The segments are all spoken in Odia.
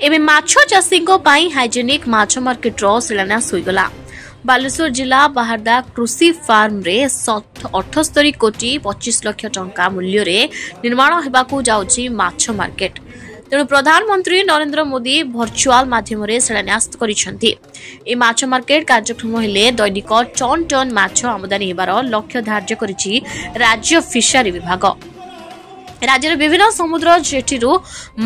ଏବେ ମାଛ ଚାଷୀଙ୍କ ପାଇଁ ହାଇଜେନିକ୍ ମାଛ ମାର୍କେଟର ଶିଳାନ୍ୟାସ ହୋଇଗଲା। ବାଲେଶ୍ୱର ଜିଲ୍ଲା ବାହାରଦା କୃଷି ଫାର୍ମରେ 78 କୋଟି 25 ଲକ୍ଷ ଟଙ୍କା ମୂଲ୍ୟରେ ନିର୍ମାଣ ହେବାକୁ ଯାଉଛି ମାଛ ମାର୍କେଟ। ତେଣୁ ପ୍ରଧାନମନ୍ତ୍ରୀ ନରେନ୍ଦ୍ର ମୋଦି ଭର୍ଚୁଆଲ ମାଧ୍ୟମରେ ଶିଳାନ୍ୟାସ କରିଛନ୍ତି। ଏହି ମାଛ ମାର୍କେଟ କାର୍ଯ୍ୟକ୍ଷମ ହେଲେ ଦୈନିକ ଟନ୍ ଟନ୍ ମାଛ ଆମଦାନୀ ହେବାର ଲକ୍ଷ୍ୟ ଧାର୍ଯ୍ୟ କରିଛି ରାଜ୍ୟ ଫିସାରୀ ବିଭାଗ। ରାଜ୍ୟର ବିଭିନ୍ନ ସମୁଦ୍ର ଜେଟିରୁ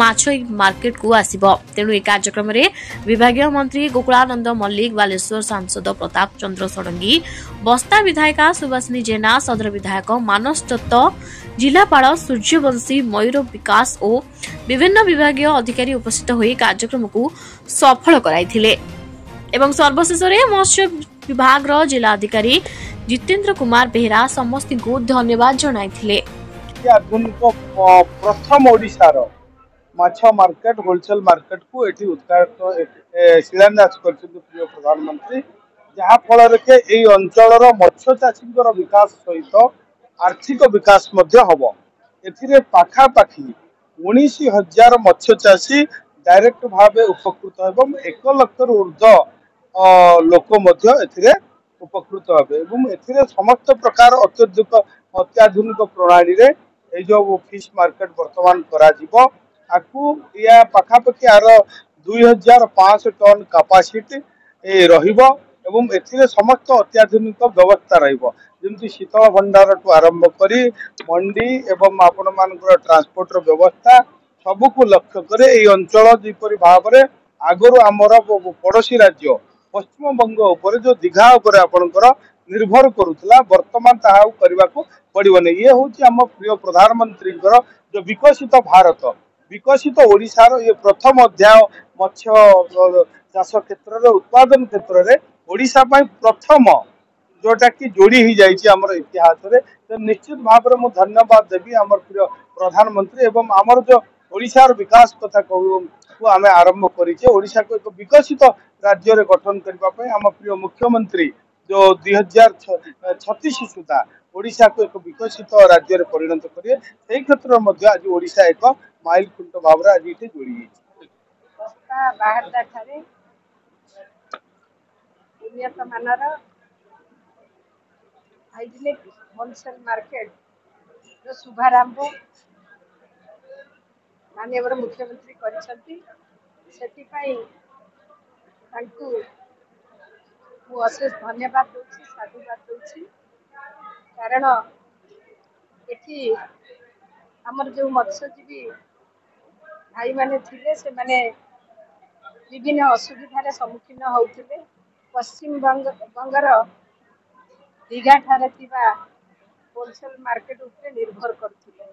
ମାଛ ଏହି ମାର୍କେଟକୁ ଆସିବ। ତେଣୁ ଏହି କାର୍ଯ୍ୟକ୍ରମରେ ବିଭାଗୀୟ ମନ୍ତ୍ରୀ ଗୋକୁଳାନନ୍ଦ ମଲ୍ଲିକ, ବାଲେଶ୍ୱର ସାଂସଦ ପ୍ରତାପ ଚନ୍ଦ୍ର ଷଡ଼ଙ୍ଗୀ, ବସ୍ତା ବିଧାୟିକା ସୁବାସିନୀ ଜେନା, ସଦର ବିଧାୟକ ମାନସ ଦତ୍ତ, ଜିଲ୍ଲାପାଳ ସୂର୍ଯ୍ୟବଂଶୀ ମୟୂର ବିକାଶ ଓ ବିଭିନ୍ନ ବିଭାଗୀୟ ଅଧିକାରୀ ଉପସ୍ଥିତ ହୋଇ କାର୍ଯ୍ୟକ୍ରମକୁ ସଫଳ କରାଇଥିଲେ। ଏବଂ ସର୍ବଶେଷରେ ମତ୍ସ୍ୟ ବିଭାଗର ଜିଲ୍ଲା ଅଧିକାରୀ ଜିତେନ୍ଦ୍ର କୁମାର ବେହେରା ସମସ୍ତଙ୍କୁ ଧନ୍ୟବାଦ ଜଣାଇଥିଲେ। ଆଧୁନିକ ପ୍ରଥମ ଓଡ଼ିଶାର ମାଛ ମାର୍କେଟ, ହୋଲସେଲ ମାର୍କେଟକୁ ଏଠି ଉଦ୍ଘାଟନ, ଶିଳାନ୍ୟାସ କରିଛନ୍ତି ପ୍ରିୟ ପ୍ରଧାନମନ୍ତ୍ରୀ, ଯାହାଫଳରେ କି ଏଇ ଅଞ୍ଚଳର ମତ୍ସ୍ୟ ଚାଷୀଙ୍କର ବିକାଶ ସହିତ ଆର୍ଥିକ ବିକାଶ ମଧ୍ୟ ହବ। ଏଥିରେ ପାଖାପାଖି 19,000 ମତ୍ସ୍ୟ ଚାଷୀ ଡାଇରେକ୍ଟ ଭାବେ ଉପକୃତ ଏବଂ 1 ଲକ୍ଷରୁ ଉର୍ଦ୍ଧ୍ୱ ଲୋକ ମଧ୍ୟ ଏଥିରେ ଉପକୃତ ହେବେ। ଏବଂ ଏଥିରେ ସମସ୍ତ ପ୍ରକାର ଅତ୍ୟାଧୁନିକ ପ୍ରଣାଳୀରେ ଏଇ ଯୋଉ ଫିସ୍ ମାର୍କେଟ ବର୍ତ୍ତମାନ କରାଯିବ, ଆକୁ ୟା ପାଖାପାଖି ଆର 2500 ଟନ୍ କାପାସିଟି ରହିବ ଏବଂ ଏଥିରେ ସମସ୍ତ ଅତ୍ୟାଧୁନିକ ବ୍ୟବସ୍ଥା ରହିବ, ଯେମିତି ଶୀତଳ ଭଣ୍ଡାରଠୁ ଆରମ୍ଭ କରି ମଣ୍ଡି ଏବଂ ଆପଣମାନଙ୍କର ଟ୍ରାନ୍ସପୋର୍ଟର ବ୍ୟବସ୍ଥା, ସବୁକୁ ଲକ୍ଷ୍ୟ କରି ଏଇ ଅଞ୍ଚଳ ଯେପରି ଭାବରେ ଆଗରୁ ଆମର ପଡ଼ୋଶୀ ରାଜ୍ୟ ପଶ୍ଚିମବଙ୍ଗ ଉପରେ, ଯୋଉ ଦୀଘା ଉପରେ ଆପଣଙ୍କର ନିର୍ଭର କରୁଥିଲା, ବର୍ତ୍ତମାନ ତାହା ଆଉ କରିବାକୁ ପଡ଼ିବନି। ଇଏ ହେଉଛି ଆମ ପ୍ରିୟ ପ୍ରଧାନମନ୍ତ୍ରୀଙ୍କର ଯୋଉ ବିକଶିତ ଭାରତ, ବିକଶିତ ଓଡ଼ିଶାର ଇଏ ପ୍ରଥମ ଅଧ୍ୟାୟ। ମତ୍ସ୍ୟ ଚାଷ କ୍ଷେତ୍ରରେ, ଉତ୍ପାଦନ କ୍ଷେତ୍ରରେ ଓଡ଼ିଶା ପାଇଁ ପ୍ରଥମ ଯୋଉଟା କି ଯୋଡ଼ି ହେଇଯାଇଛି ଆମର ଇତିହାସରେ। ତ ନିଶ୍ଚିତ ଭାବରେ ମୁଁ ଧନ୍ୟବାଦ ଦେବି ଆମର ପ୍ରିୟ ପ୍ରଧାନମନ୍ତ୍ରୀ। ଏବଂ ଆମର ଯୋଉ ଓଡ଼ିଶାର ବିକାଶ କଥା କହୁ ଆମେ ଆରମ୍ଭ କରିଛେ, ଓଡ଼ିଶାକୁ ଏକ ବିକଶିତ ରାଜ୍ୟରେ ଗଠନ କରିବା ପାଇଁ ଆମ ପ୍ରିୟ ମୁଖ୍ୟମନ୍ତ୍ରୀ ଯୋଉ 2036 ସୁଦ୍ଧା ଓଡ଼ିଶାକୁ ଏକ ବିକଶିତ ରାଜ୍ୟରେ ପରିଣତ କରିବେ, ସେଇ କ୍ଷେତ୍ରରେ ମଧ୍ୟ ଆଜି ଓଡ଼ିଶା ଏକ ମାଇଲ ଖୁଣ୍ଟ ଭାବରେ ଆଜି ଏଠି ଯୋଡ଼ି ହେଇଛି। ବସ୍ତା ବାହାରଦା ଠାରେ ଉନ୍ନତ ମାନର ହାଇଜେନିକ୍ ହୋଲସେଲ ମାର୍କେଟର ଶୁଭାରମ୍ଭ ମାନ୍ୟବର ମୁଖ୍ୟମନ୍ତ୍ରୀ କରିଛନ୍ତି। ସେଥିପାଇଁ ତାଙ୍କୁ ମୁଁ ଅଶେଷ ଧନ୍ୟବାଦ ଦେଉଛି, ସାଧୁବାଦ ଦେଉଛି। କାରଣ ଏଠି ଆମର ଯେଉଁ ମତ୍ସ୍ୟଜୀବୀ ଭାଇମାନେ ଥିଲେ, ସେମାନେ ବିଭିନ୍ନ ଅସୁବିଧାରେ ସମ୍ମୁଖୀନ ହେଉଥିଲେ। ପଶ୍ଚିମବଙ୍ଗ ବଙ୍ଗର ଦୀଘାଠାରେ ଥିବା ହୋଲସେଲ ମାର୍କେଟ ଉପରେ ନିର୍ଭର କରୁଥିଲେ।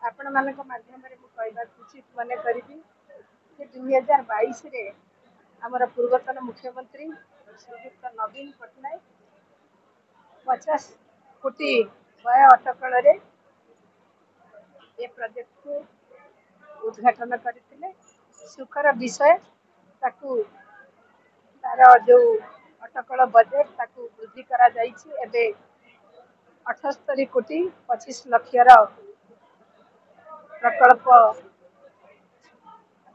ଆପଣମାନଙ୍କ ମାଧ୍ୟମରେ ମୁଁ କହିବାକୁ ଉଚିତ ମନେ କରିବି ଯେ 2022ରେ ଆମର ପୂର୍ବତନ ମୁଖ୍ୟମନ୍ତ୍ରୀ ଶ୍ରୀଯୁକ୍ତ ନବୀନ ପଟ୍ଟନାୟକ 50 କୋଟି ବ୍ୟୟ ଅଟକଳରେ ଏ ପ୍ରୋଜେକ୍ଟକୁ ଉଦ୍ଘାଟନ କରିଥିଲେ। ସୁଖର ବିଷୟ, ତାକୁ ତାର ଯେଉଁ ଅଟକଳ ବଜେଟ୍, ତାକୁ ବୃଦ୍ଧି କରାଯାଇଛି। ଏବେ 78 କୋଟି 25 ଲକ୍ଷର ପ୍ରକଳ୍ପ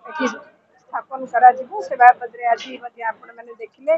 ଏଠି ସ୍ଥାପନ କରାଯିବ। ସେ ବାବଦରେ ଆଜି ମଧ୍ୟ ଆପଣମାନେ ଦେଖିଲେ।